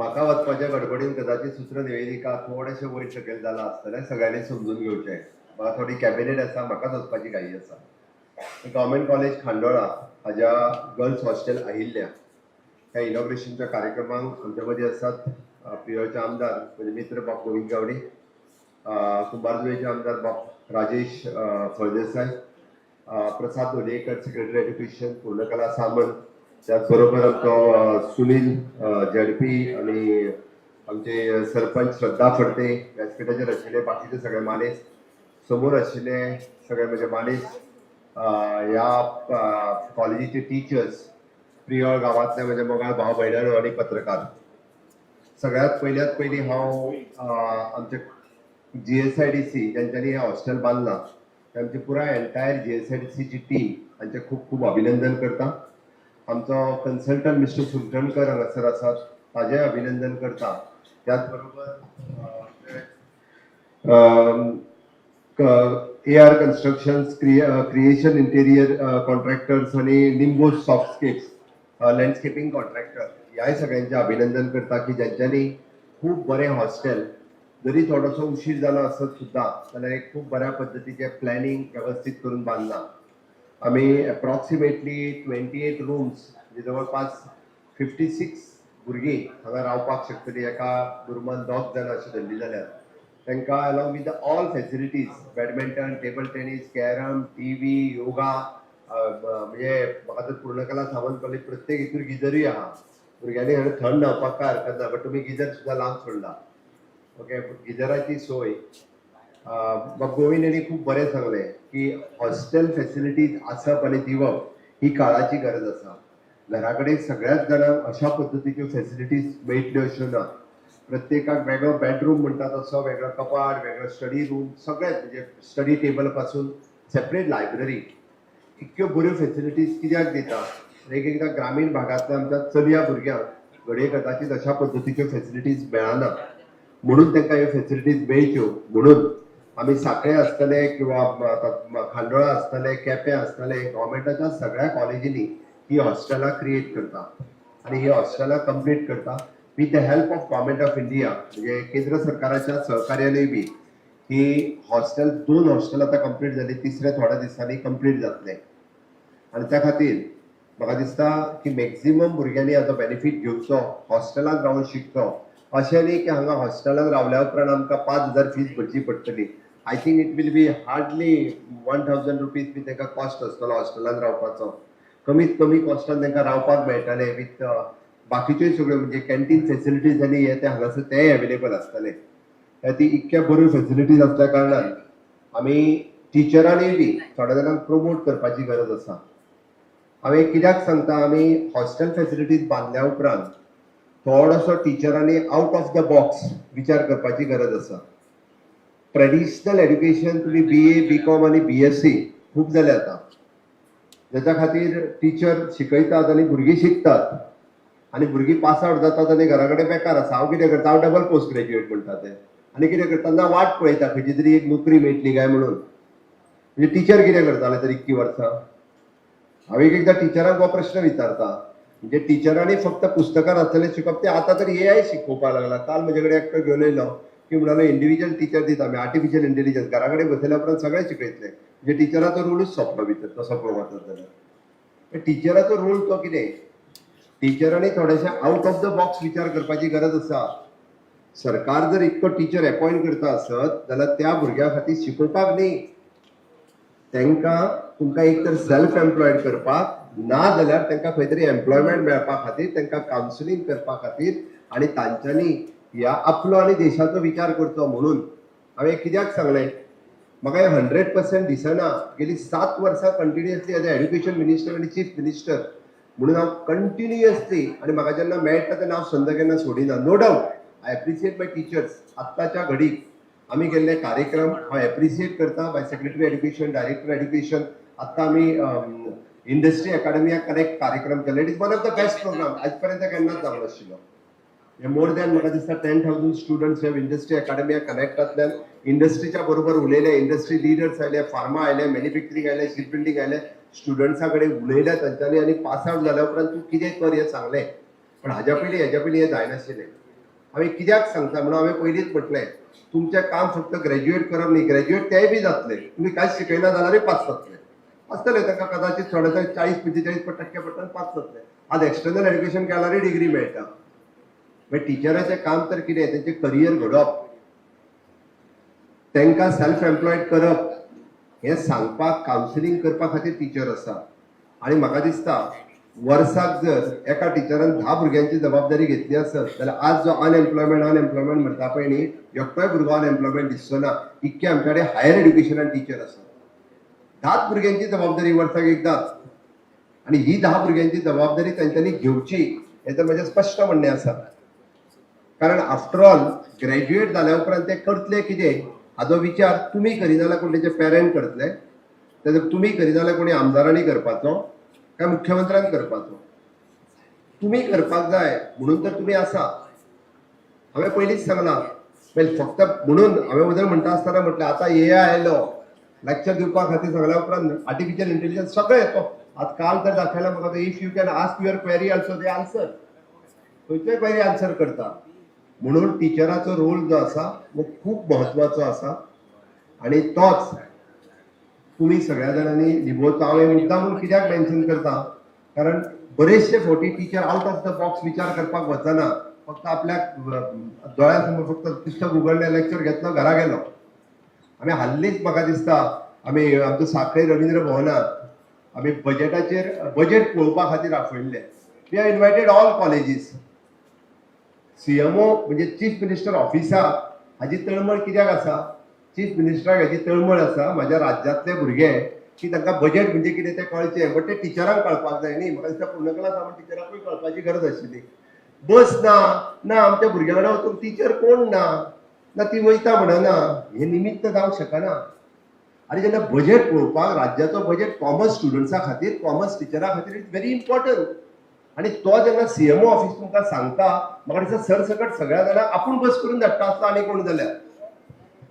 म्हाका वचपाच्या गडबडीन कदाचित सूत्र निवेदिका थोडेशें वयर सकयल जालां आसतलें. सगळ्यांनी समजून घेवचें. म्हाका थोडी कॅबिनेट आसा, म्हाकाच वचपाची घाई आसा. गव्हर्मेंट कॉलेज खांडोळा हाज्या गर्ल्स हॉस्टेल आयिल्ल्या ह्या इनॉग्रेशनच्या कार्यक्रमाक आमच्या मदीं आसात प्रियोळचे आमदार म्हजे मित्र बाब गोविंद गावडे, कुंभारजुवेचे आमदार बाब राजेश फळदेसाय, प्रसाद लोलयेकर, सेक्रेटरी एज्युकेशन, पूर्णकला सामंत, त्याच बरोबर आमचो सुनील झेडपी आणि आमचे सरपंच श्रद्धा फडते, व्यासपीठाचेर आशिल्ले बाकीचे सगळे मानेस्त, समोर आशिल्ले सगळे म्हजे मानेस्त, ह्या कॉलेजीचे टिचर्स, प्रियोळ गांवांतले म्हजे मोगाळ भाव भयणांनो आनी पत्रकार. सगळ्यात पयल्यात पयलीं हांव आमचे जीएसआयडीसी, ज्यांच्यानी हें हॉस्टेल बांदलां, तांचे पुराय एंटायर जीएसआयडीसीची टीम हांचें खूब खूब अभिनंदन करता. आमचो कन्सल्टंट मिस्टर सुलटणकर हांगासर आसात, ताजें अभिनंदन करता. त्याच बरोबर AR constructions, creation interior contractors आनी लिंबो सॉफ्टस्केप्स लँडस्केपिंग कॉन्ट्रॅक्टर ह्याय सगळ्यांचें अभिनंदन करता की ज्यांच्यांनी खूब बरें हॉस्टेल, जरी थोडोसो उशीर जाला आसत सुद्दां जाल्यार एक खूब बऱ्या पद्दतीचें प्लॅनिंग वेवस्थीत करून बांदलां. आमी एप्रॉक्सिमेटली 28 रुम्स, म्हणजे जवळपास 56 भुरगीं हांगा रावपाक शकतलीं. एका रुमान दोग जाणां अशें धरली जाल्यार तांकां along with all facilities, badminton, table tennis, carrom, TV, yoga. म्हणजे म्हाका तर पूर्णकला सामंत कॉलेज प्रत्येक हितूर गिजरूय आहा. भुरग्यांनी हांगा थंड न्हावपाक काय हरकत ना, बट तुमी गिजर सुद्दां लावन सोडला. ओके, गिजराची सोय. गोविंद यांनी खूब बरें सांगलें की हॉस्टेल फेसिलिटीज आसप आनी दिवप ही काळाची गरज आसा. घरा कडेन सगळ्याच जाणांक अशा पद्दतीच्यो फेसिलिटीज मेळटल्यो अश्यो ना. प्रत्येकाक वेगळो बेडरूम म्हणटा तसो वेगळो कपाट, वेगळो स्टडी रूम, सगळें, म्हणजे स्टडी टेबल पासून सेपरेट लायब्ररी, इतक्यो बऱ्यो फेसिलिटीज कित्याक दिता? एक एकदां ग्रामीण भागांतल्या आमच्या चलया भुरग्यांक घडये कदाचित अशा पद्दतीच्यो फेसिलिटीज मेळना, म्हणून तांकां ह्यो फेसिलिटीज मेळच्यो म्हणून आमी साखळे आसतले किंवा आतां खांडोळा आसतले, केपें आसतले, गव्हर्मेंटाच्या सगळ्या कॉलेजींनी ही हॉस्टेलां क्रिएट करता आनी ही हॉस्टेलां कंप्लीट करता with the help of Government of India, म्हणजे केंद्र सरकाराच्या सहकार्यानूय बी ही हॉस्टेल, दोन हॉस्टेल आतां कंप्लीट जाली, तिसरे थोड्या दिसांनी कंप्लीट जातले. आनी त्या खातीर म्हाका दिसता की मॅक्झिमम भुरग्यांनी हाचो बेनिफीट घेवचो, हॉस्टेलांत रावन शिकचो. अशें न्ही की हांगा हॉस्टेलांत रावल्या उपरांत आमकां 5000 फीस भरची पडटली. I think it will be hardly ₹1000 बी तांकां कॉस्ट आसतलो हॉस्टेलांत रावपाचो. कमीत कमी कॉस्टान तांकां रावपाक मेळटलें, विथ बाकीच्योय सगळ्यो, म्हणजे कॅन्टीन फेसिलिटीज आनी हे ते हांगासर तेय एवेलेबल आसतले. ती इतक्या बऱ्यो फेसिलिटीज आसल्या कारणान आमी टिचरांनी बी थोड्या जाणांक प्रमोट करपाची गरज आसा. हांवें कित्याक सांगता, आमी हॉस्टेल फेसिलिटीज बांदल्या उपरांत थोडोसो टिचरांनी आवट ऑफ the box विचार करपाची गरज आसा. ट्रेडिशनल एड्युकेशन, तुमी बीए, बी कॉम आनी बीएससी खूब जाले आतां, ज्याच्या खातीर टिचर शिकयतात आनी भुरगीं शिकतात आनी भुरगीं पास आवट जातात आनी घरा कडेन बेकार आसा. हांव कितें करता? हांव डबल पोस्ट ग्रॅज्युएट म्हणटा ते आनी कितें करता ना, वाट पळयता खंयची तरी एक नोकरी मेळटली काय म्हणून. म्हणजे टिचर कितें करताले तर इतकी वर्सां? हांव एक एकदां टिचरांक हो प्रश्न विचारता. म्हणजे टिचरांनी फक्त पुस्तकां आसतलें शिकप, ते आतां तर एआय शिकोवपाक लागला. काल म्हजे कडेन एकटो घेवन येयलो की म्हणालो, इंडिव्हिज्युअल टिचर दिता आमी, आर्टिफिशियल इंटेलिजन्स, घरा कडेन बसयल्या उपरांत सगळें शिकयतले. म्हणजे टिचराचो रोलूच सोंपलो भितर तसो पळोवंक वचत जाल्यार. टिचराचो रोल तो कितें? टिचरांनी थोडेशे आवट ऑफ the box विचार करपाची गरज आसा. सरकार जर इतको टिचर अपॉयंट करता आसत जाल्यार त्या भुरग्यां खातीर शिकोवपाक न्ही, तांकां तुमकां एक तर सेल्फ एम्प्लॉयड करपाक, ना जाल्यार तांकां खंय तरी एम्प्लॉयमेंट मेळपा खातीर तांकां कावन्सिलींग करपा खातीर आनी तांच्यांनी ह्या आपलो आनी देशाचो विचार करचो म्हणून. हांवें कित्याक सांगलें, म्हाका हें 100% दिसना. गेली 7 वर्सां continuously as a education minister आनी चीफ मिनिस्टर म्हणून हांव कंटिन्युअसली आनी म्हाका जेन्ना मेळटा तेन्ना हांव संद केन्ना सोडिना. No doubt I appreciate my teachers. आत्ताच्या घडीक आमी केल्ले कार्यक्रम हांव एप्रिसिएट करता by secretary education, director education. आत्तां आमी इंडस्ट्री अकॅडमिया कनेक्ट कार्यक्रम केलो. It is one of the best program, आज पर्यंत केन्नाच जावं नाशिल्लो. हे मोर दॅन म्हाका दिसता 10,000 स्टुडंट्स have industry अकॅडमिया कनेक्टांतल्यान इंडस्ट्रीच्या बरोबर उलयले. इंडस्ट्री लिडर्स आयले, फार्मा आयले, मॅन्युफॅक्चरींग आयले, शिप बिल्डींग आयले, स्टुडंट्सा कडेन उलयले तांच्यांनी आनी पास आवट जाल्या उपरांत तूं कितें कर हें सांगलें. पण हाज्या पयलीं, हेज्या पयलीं हें जायनाशिल्लें. हांवें कित्याक सांगता म्हणून हांवें पयलींच म्हटलें, तुमचें काम फक्त ग्रॅज्युएट करप न्ही, ग्रॅज्युएट तेय बी जातले, तुमी कांयच शिकयना जाल्यारूय पास जातले आसतले, तांकां कदाचित थोडे 40-45% पडटन पास जातले. आज एक्सटर्नल एड्युकेशन केल्यारूय डिग्री मेळटा. मागीर टिचराचें काम तर कितें, तेंचें करियर घडोवप, तांकां सेल्फ एम्प्लॉयड करप, हें सांगपाक कावन्सिलींग करपा खातीर टिचर आसा. आनी म्हाका दिसता वर्साक जर एका टिचरान 10 भुरग्यांची जबाबदारी घेतली आसत जाल्यार आज जो अनएम्प्लॉयमेंट अनएम्प्लॉयमेंट म्हणटा पळय न्ही, एकटोय भुरगो अनएम्प्लॉयमेंट दिसचो ना. इतके आमच्या कडेन हायर एड्युकेशनान टिचर आसा. 10 भुरग्यांची जबाबदारी वर्साक एकदांच, आनी ही 10 भुरग्यांची जबाबदारी तांच्यांनी घेवची हें तर म्हजें स्पश्ट म्हणणें आसा. कारण आफ्टर ऑल ग्रॅज्युएट जाल्या उपरांत ते करतले कितें हाजो विचार तुमी करिना जाल्यार कोण तेजे पेरंट करतले, तेजो तुमी करिना जाल्यार कोणी आमदारांनी करपाचो काय मुख्यमंत्र्यान करपाचो, तुमी करपाक जाय म्हणून तर तुमी आसा. हांवें पयलींच सांगलां, फक्त म्हणून हांवें वदळ म्हणटा आसतना म्हटलें आतां ए I आयलो लॅक्चर दिवपा खातीर सांगल्या उपरांत आर्टिफिशियल इंटेलिजन्स सगळें येतो. आज काल तर दाखयला म्हाका, if you can ask your query also they answer, खंयचोय क्वेरी आन्सर करता. म्हणून टिचराचो रोल जो आसा वो खूब म्हत्वाचो आसा आनी तोच तुमी सगळ्या जाणांनी निभोवचो. हांव मुद्दामून कित्याक मेन्शन करता, कारण बरेचशे फावटी teacher out of the box विचार करपाक वचना, फक्त आपल्याक दोळ्या समोर फक्त पुस्तक उगडलें, लेक्चर घेतलो, घरा गेलो. आमी हाल्लीच म्हाका दिसता आमी आमचो साखळे रवींद्र भवनात आमी बजेटाचेर बजेट पळोवपा खातीर आपयल्ले. We are invited all colleges. CMO म्हणजे चीफ मिनिस्टर ऑफिसाक हाजी तळमळ कित्याक आसा, चीफ मिनिस्टराक हाजी तळमळ आसा म्हाज्या राज्यांतले भुरगे की तांकां बजेट म्हणजे कितें तें कळचें, बट तें टिचरांक कळपाक जाय न्ही. म्हाका दिसता पूर्णकला सामंत टिचरांकूय कळपाची गरज आशिल्ली. बस ना ना आमच्या भुरग्यां कडेन वचूंक टिचर कोण ना, ना ती वयता म्हणना, हें निमित्त जावंक शकना. आनी जेन्ना बजेट पळोवपाक राज्याचो बजेट कॉमर्स स्टुडंट्सां खातीर, कॉमर्स टिचरां खातीर it's very important. आनी तो जेन्ना सीएमओ ऑफिस तुमकां सांगता, म्हाका दिसता सरसकट सगळ्या जाणांक आपूण बस करून धाडटा आसता आनी कोण जाल्यार.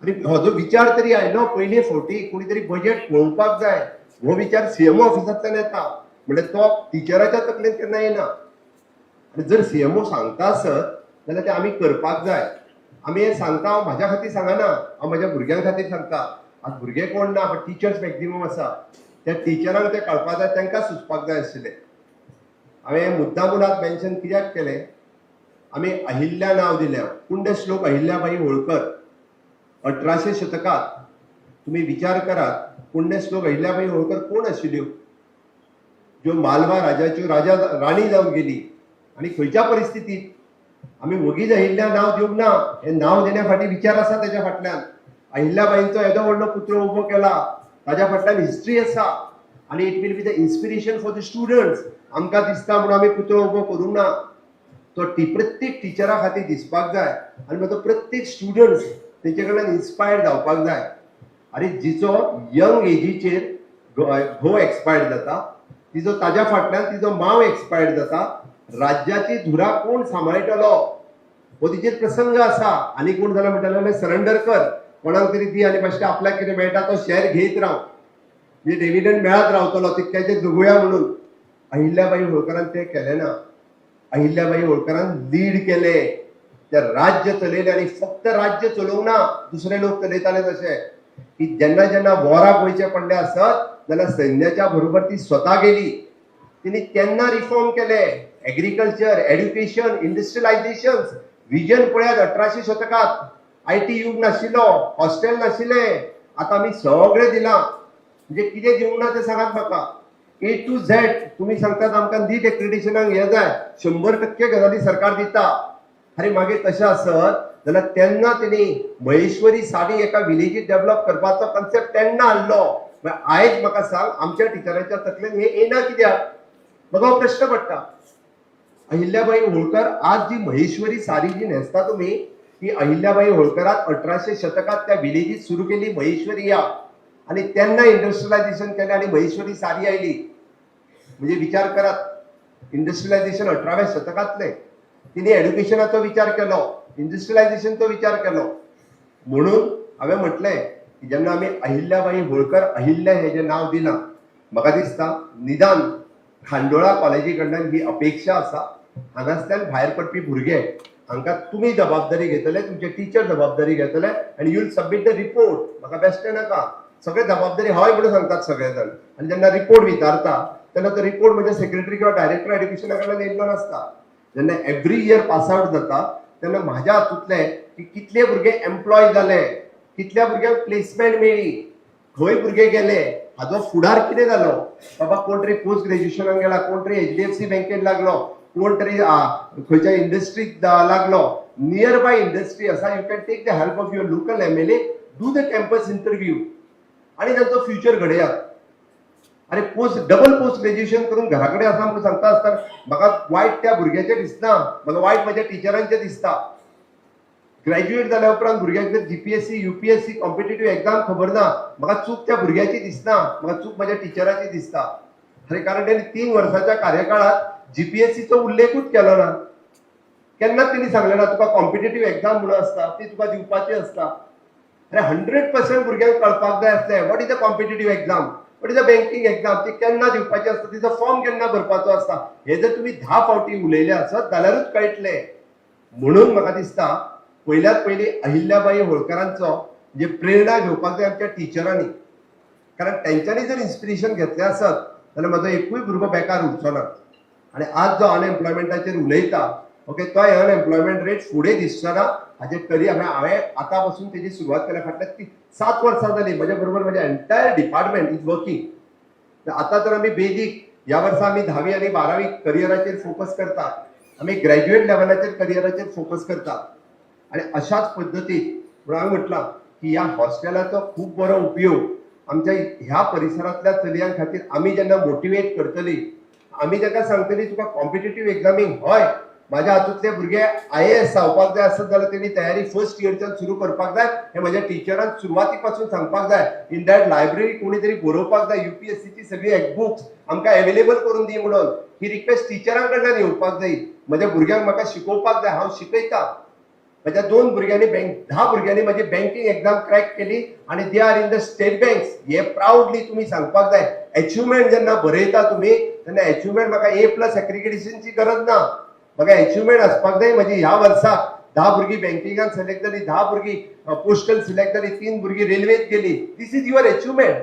आनी हो जो विचार तरी आयलो पयले फावटी कोणी तरी बजेट पळोवपाक जाय, हो विचार सीएमओ ऑफिसांतल्यान येता, म्हणल्यार तो टिचराच्या तकलेंत केन्ना येना. आनी जर सीएमओ सांगता आसत जाल्यार तें आमी करपाक जाय. आमी हें सांगता, हांव म्हाज्या खातीर सांगना, हांव म्हाज्या भुरग्यां खातीर सांगता. आज भुरगे कोण ना, बट टिचर्स मॅक्झिमम आसा, त्या टिचरांक तें कळपाक जाय, तांकां सुचपाक जाय आशिल्लें. हांवें मुद्दामून आज मेन्शन कित्याक केलें, आमी अहिल्या नांव दिल्या, पुण्यश्लोक अहिल्याबाई होळकर. 1800 शतकात तुम्ही विचार करात, पुण्यश्लोक अहिल्याबाई होळकर कोण आशिल्ल्यो, ज्यो मालवा राजाच्यो राजा राणी जावन गेली आनी खंयच्या परिस्थितीत. आमी वगीच अहिल्या नांव दिवंक ना, हें नांव दिण्या फाटीं विचार आसा तेच्या फाटल्यान. अहिल्याबाईंचो येदो व्हडलो पुतळो उबो केला, ताज्या फाटल्यान हिस्ट्री आसा आनी it will be the inspiration for the students. आमकां दिसता म्हणून आमी पुतळो उबो करूंक ना, तो प्रत्येक टिचरा खातीर दिसपाक जाय आनी मागीर तो प्रत्येक स्टुडंट्स तेचे कडल्यान इन्स्पायर्ड जावपाक जाय. आनी जिचो यंग एजीचेर घोव एक्सपायर्ड जाता, तिजो ताज्या फाटल्यान तिजो मांव एक्सपायर्ड जाता, राज्याची धुरा कोण सांबाळटलो हो तिचेर प्रसंग आसा. आनी कोण जाल्यार म्हणटले जाल्यार सरेंडर कर, कोणाक तरी दी आनी बेश्टे आपल्याक कितें मेळटा तो शेअर घेयत राव, म्हणजे डिविडंड मेळत रावतलो तितक्याचेर जगुया म्हणून. अहिल्याबाई होळकरान तें केलें ना. अहिल्याबाई होळकरान लीड केलें, ते राज्य चलयलें आनी फक्त राज्य चलोवंक ना, दुसरे लोक चलयताले तशे की जेन्ना जेन्ना वॉराक वयचें पडलें आसत जाल्यार सैन्याच्या बरोबर ती स्वता गेली. तिने तेन्ना रिफॉर्म केले, एग्रीकल्चर, एड्युकेशन, इंडस्ट्रियलायझेशन. विजन पळयात 1800 शतकात I T युग नाशिल्लो, हॉस्टेल नाशिल्लें, आतां आमी सगळें दिलां. म्हणजे कितें दिवंक ना तें सांगात म्हाका, ए टू झेड. तुमी सांगतात आमकां नीट एक्रेडिशनाक हें जाय, 100% गजाली सरकार दिता. आनी मागीर तशें आसत जाल्यार तेन्ना तेणी महेश्वरी साडी एका विलेजीत डेव्हलप करपाचो कन्सेप्ट तेन्ना हाडलो. मागीर आयज म्हाका सांग, आमच्या टिचरांच्या तकलेन हें येना कित्याक, म्हाका हो प्रश्न पडटा. अहिल्याबाई होळकर आज जी महेश्वरी साडी जी न्हेसता तुमी, ती अहिल्याबाई होळकरान 1800 शतकात त्या विलेजीत सुरू केली महेश्वरी या, आनी तेन्ना इंडस्ट्रियलायझेशन केलें आनी महेश्वरी साडी आयली. म्हणजे विचार करात, इंडस्ट्रियलायझेशन 18व्या शतकांतलें, तिने एड्युकेशनाचो विचार केलो, इंडस्ट्रियलायझेशनचो विचार केलो. म्हणून हांवें म्हटलें की जेन्ना आमी अहिल्याबाई होळकर अहिल्या हें जें नांव दिलां, म्हाका दिसता निदान खांडोळा कॉलेजी कडल्यान ही अपेक्षा आसा, हांगासल्यान भायर पडपी भुरगे हांकां तुमी जबाबदारी घेतले, तुमचे टिचर जबाबदारी घेतले आनी you'll submit the report. म्हाका बेश्टें नाका. सगळे जबाबदारी हय म्हणून सांगतात सगळे जाण आनी जेन्ना रिपोर्ट विचारता तेन्ना तो रिपोर्ट म्हज्या सेक्रेटरी किंवा डायरेक्टर एड्युकेशना कडल्यान येयल्लो नासता. जेन्ना एवरी इयर पास आवट जाता तेन्ना म्हाज्या हातूंतले की कितले भुरगे एम्प्लॉय जाले, कितल्या भुरग्यांक प्लेसमेंट मेळ्ळी, खंय भुरगे गेले, हाजो फुडार कितें जालो. बाबा, कोण तरी पोस्ट ग्रॅज्युएशनाक गेला, कोण तरी एचडीएफसी बँकेत लागलो, कोण तरी खंयच्या इंडस्ट्रीत लागलो. नियर बाय इंडस्ट्री आसा. You can take the help of your local MLA, do the campus interview आणि तांचो फ्युचर घडयात. अरे, पोस्ट डबल पोस्ट ग्रॅज्युएशन करून घरा कडेन आसा म्हणून सांगता आसतना म्हाका वायट त्या भुरग्याचें दिसना, म्हाका वायट म्हज्या टिचरांचें दिसता. ग्रॅज्युएट जाल्या उपरांत भुरग्यांक जर जीपीएससी, युपीएससी कॉम्पिटेटिव्ह एक्झाम खबर ना, म्हाका चूक त्या भुरग्याची दिसना, म्हाका चूक म्हज्या टिचराची दिसता. अरे, कारण त्यांनी 3 वर्साच्या कार्यकाळात जीपीएससीचो उल्लेखूच केलो ना. केन्नाच तेणी सांगलें ना तुका कॉम्पिटेटिव्ह एक्झाम म्हणून आसता, ती तुका दिवपाची आसता. अरे, 100% भुरग्यांक कळपाक जाय आसलें, what is a competitive exam, what is a banking exam, ती केन्ना दिवपाची आसता, तिचो फॉर्म केन्ना भरपाचो आसता. हे जर तुमी 10 फावटी उलयले आसत जाल्यारूच कळटलें. म्हणून म्हाका दिसता, पयल्यात पयली अहिल्याबाई होळकरांचो म्हणजे प्रेरणा घेवपाक जाय आमच्या टिचरांनी, कारण तेंच्यांनी जर इन्स्पिरेशन घेतलें आसत जाल्यार म्हजो एकूय भुरगो बेकार उरचो ना. आनी आज जो अनएम्प्लॉयमेंटाचेर उलयता, ओके, तो अनएम्प्लॉयमेंट रेट फुडें दिसचो ना. हाजे तरी हांवें आतां पासून तेजी सुरवात केल्या. फाटल्या 7 वर्सां जाली म्हज्या बरोबर म्हजें एंटायर डिपार्टमेंट is working. आतां तर आमी बेजीक ह्या वर्सा आमी धावी आनी बारावी करियराचेर फोकस करता, आमी ग्रॅज्युएट लेवलाचेर करियराचेर फोकस करता. आणि अशाच पद्दतीत म्हणून हांवें म्हटलां की ह्या हॉस्टेलाचो खूब बरो उपयोग आमच्या ह्या परिसरांतल्या चलयां खातीर. आमी जेन्ना मोटिवेट करतली, आमी ताका सांगतली तुका कॉम्पिटेटीव एक्झामींग, हय, माझ्या हातूंतले भुरगे आयएएस जावपाक जाय आसत जाल्यार तेणी तयारी फर्स्ट इयरच्यान सुरू करपाक जाय. हे म्हज्या टिचरान सुरवाती पासून सांगपाक जाय. इन that library कोणी तरी बरोवपाक जाय, युपीएससीची सगळी बुक्स आमकां अवेलेबल करून दी म्हणून. ही रिक्वेस्ट टिचरां कडल्यान येवपाक जाय. म्हज्या भुरग्यांक म्हाका शिकोवपाक जाय. हांव शिकयता. म्हज्या दोन भुरग्यांनी बँक, 10 भुरग्यांनी म्हजी बँकिंग एक्झाम क्रॅक केली आणि they are in the state banks. हे प्रावडली तुमी सांगपाक जाय. एचिवमेंट जेन्ना बरयता तुमी तेन्ना एचिवमेंट म्हाका ए प्लस एक्रिडिटेशनची गरज ना. म्हाका एचिवमेंट आसपाक जाय, म्हजी ह्या वर्साक 10 भुरगीं बँकिंगान सिलेक्ट जाली, 10 भुरगीं पोस्टल सिलेक्ट जाली, तीन भुरगीं रेल्वेत गेली. This is your achievement.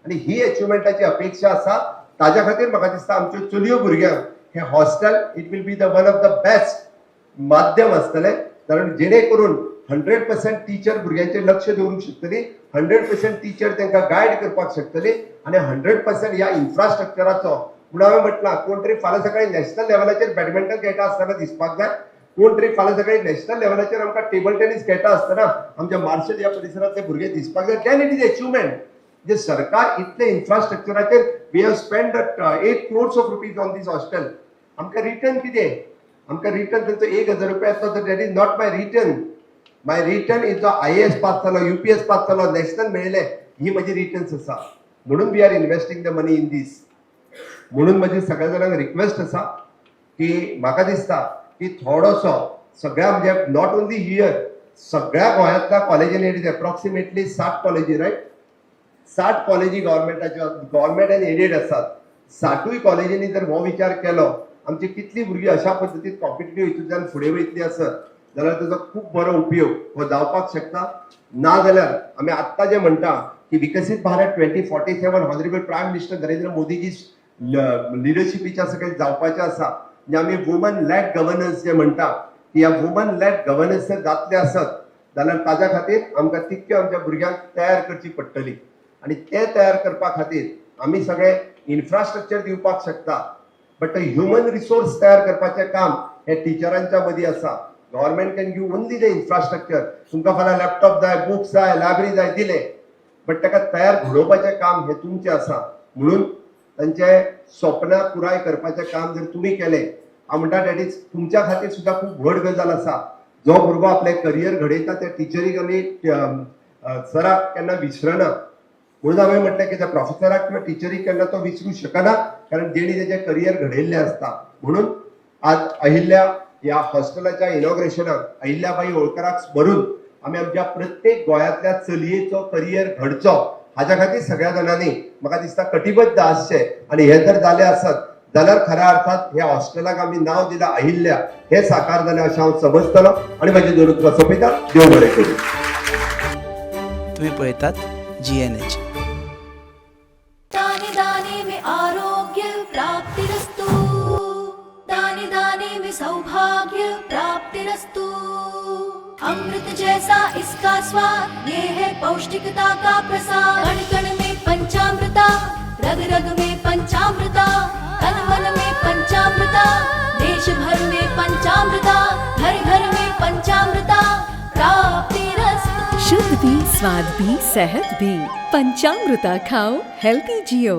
आणि ही अचिवमेंटाची अपेक्षा आसा. ताज्या खातीर म्हाका दिसता, आमच्यो चलयो भुरग्यांक हे hostel, it will be the one of the best माध्यम आसतलें, कारण जेणे करून 100% टिचर भुरग्यांचेर लक्ष दवरूंक शकतली, 100% टिचर तांकां गायड करपाक शकतली आनी 100% ह्या इन्फ्रास्ट्रक्चराचो. म्हणून हांवें म्हटलां, कोण तरी फाल्यां सकाळी नॅशनल लेवलाचेर बॅडमिंटन खेळटा आसतना दिसपाक जाय. कोण तरी फाल्यां सकाळी नॅशनल लेवलाचेर आमकां टेबल टेनीस खेळटा आसतना आमच्या मार्शल ह्या परिसरांतले भुरगे दिसपाक जाय. Then it is achievement. जे सरकार इतले इन्फ्रास्ट्रक्चराचेर, we have spend 8 crores of rupees on this hostel. आमकां रिटर्न कितें? आमकां रिटर्न तांचो 1000 रुपया येतलो तर that is not my return. My return is जो आयएएस पास जालो, युपीएस पास जालो, नॅशनल मेळयले, ही म्हजी रिटर्न्स आसा. म्हणून we are investing the money in this. म्हणून म्हजी सगळ्या जाणांक रिक्वेस्ट आसा की म्हाका दिसता की थोडोसो सगळ्या, म्हणजे not only here, सगळ्या गोंयांतल्या कॉलेजींनी, it is approximately 60 कॉलेजी, रायट? 60 कॉलेजी गव्हर्मेंटाच्यो, गव्हर्मेंट अँड एडेड आसात. 60ूय कॉलेजींनी जर हो विचार केलो, आमची कितली भुरगीं अशा पद्दतीन कॉम्पिटेटिव्ह हितूंतल्यान फुडें वयतली आसत जाल्यार ताचो खूब बरो उपयोग हो जावपाक शकता. ना जाल्यार आमी आत्तां जे म्हणटा की विकसीत Bharat 2047 honourable prime minister Narendra Modi ji लिडरशिपीच्या सकयल जावपाचें आसा. म्हणजे आमी वुमन लॅड गव्हर्नन्स जे म्हणटा की ह्या वुमन लॅड गव्हर्नन्स जर जातले आसत जाल्यार ताज्या खातीर आमकां तितक्यो आमच्या भुरग्यांक तयार करची पडटली आनी ते तयार करपा खातीर आमी सगळे इन्फ्रास्ट्रक्चर दिवपाक शकता, बट ह्युमन रिसोर्स तयार करपाचें काम हे टिचरांच्या मदीं आसा. Government can give only the infrastructure. तुमकां फाल्यां लॅपटॉप जाय, बुक्स जाय, लायब्ररी जाय, दिले, बट ताका तयार घडोवपाचें काम हें तुमचें आसा. म्हणून तांचे स्वप्नां पुराय करपाचें काम जर तुमी केलें, हांव म्हणटा, that is तुमच्या खातीर सुद्दां खूब व्हड गजाल आसा. जो भुरगो आपलें करियर घडयता त्या टिचरीक आनी सराक केन्ना विसरना. म्हणून हांवें म्हटलें की त्या प्रोफेसराक किंवा टिचरीक केन्ना तो विसरूं शकना, कारण जेणी तेजें करियर घडयल्लें आसता. म्हणून आज अहिल्या ह्या हॉस्टेलाच्या इनॉग्रेशनाक अहिल्याबाई होळकराक स्मरून आमी आमच्या प्रत्येक गोंयांतल्या चलयेचो करियर घडचो हाज्या खातीर सगळ्या जाणांनी म्हाका दिसता कटिबद्ध आसचें. आनी हें जर जालें आसत जाल्यार खऱ्या अर्थात ह्या हॉस्टेलाक आमी नांव दिलां अहिल्या, हें साकार जालें अशें हांव समजतलो आनी म्हाजी दोन उतरां सोंपयता. देव बरें करूं. तुम्ही पळयतात जीएनएच. दाने दाने में आरोग्य प्राप्तिरस्तु, दाने दाने में सौभाग्य प्राप्तिरस्तु. अमृत जैसा इसका स्वाद, ये है पौष्टिकता का प्रसाद. कण कण में पंचामृता, रग रग में पंचामृता, तन मन में पंचामृता, देश भर में पंचामृता, घर घर में पंचामृता प्राप्तिरस्तु. शुद्ध भी, स्वाद भी, सेहत भी. पंचामृता खाओ, हेल्दी जियो.